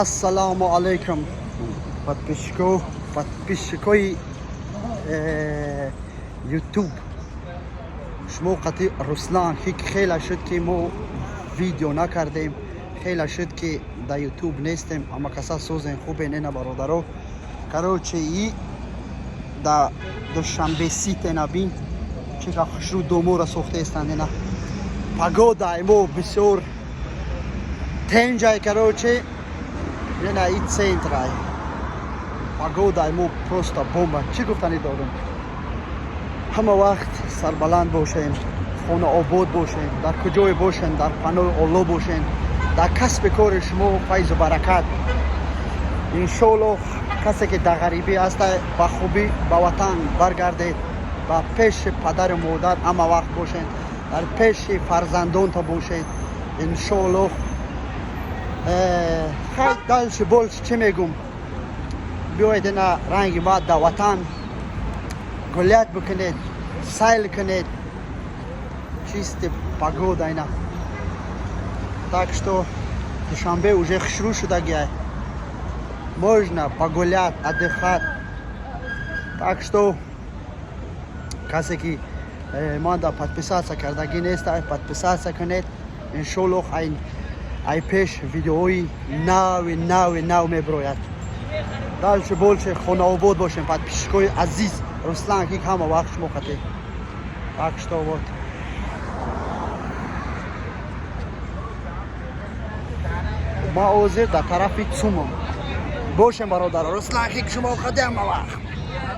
Ассалому алайкум, подписчикои YouTube. Шумо қати Руслан Хик. Хеле шуд, ки мо видео накардем, хеле шуд, ки дар YouTube нестем. Ама каса созен, хубе нена, бародаро? Короче, и да Душанбе Сити набин, чӣ қа хушрӯ домора сохтаестанд. Ина погода мо бисёр тенҷай. Короче, ина и центрай, погода мо просто бомба. Чӣ гуфтанӣ дорум? Ҳама вақт сарбаланд бошем, хона обод бошем, дар куҷое бошем, дар паноҳи Олло бошем, дар касби кори шумо файзу баракат, иншоаллоҳ. Касе ки дар ғарибӣ ҳаста, ба хубӣ ба ватан баргардед, ба пеши падару модар ҳама вақт бошед, дар пеши фарзандонта бошед, иншоаллоҳ. Хай, дальше больше чӣ мегум? Биёед, ина ранги ма дар ватан гулять бикунед, сайл кунед, чисти погода ина. Так что Душанбе уже хушрӯ шудагиай, можно погулять, отдыхать. Так что касе ки ман да подписаться кардагӣ нест, подписаться кунед. Иншоаллоҳ, ай пеш видеоҳои нави нави нав мебирояд. Дальше больше, хонаобод бошем, подписчикои азиз. Руслан Хик ҳама вақт шумо қате. Так что вот, ма ҳозир дар тарафи Цумам бошем, бародар. Руслан Хик шумо қате ҳама вақт.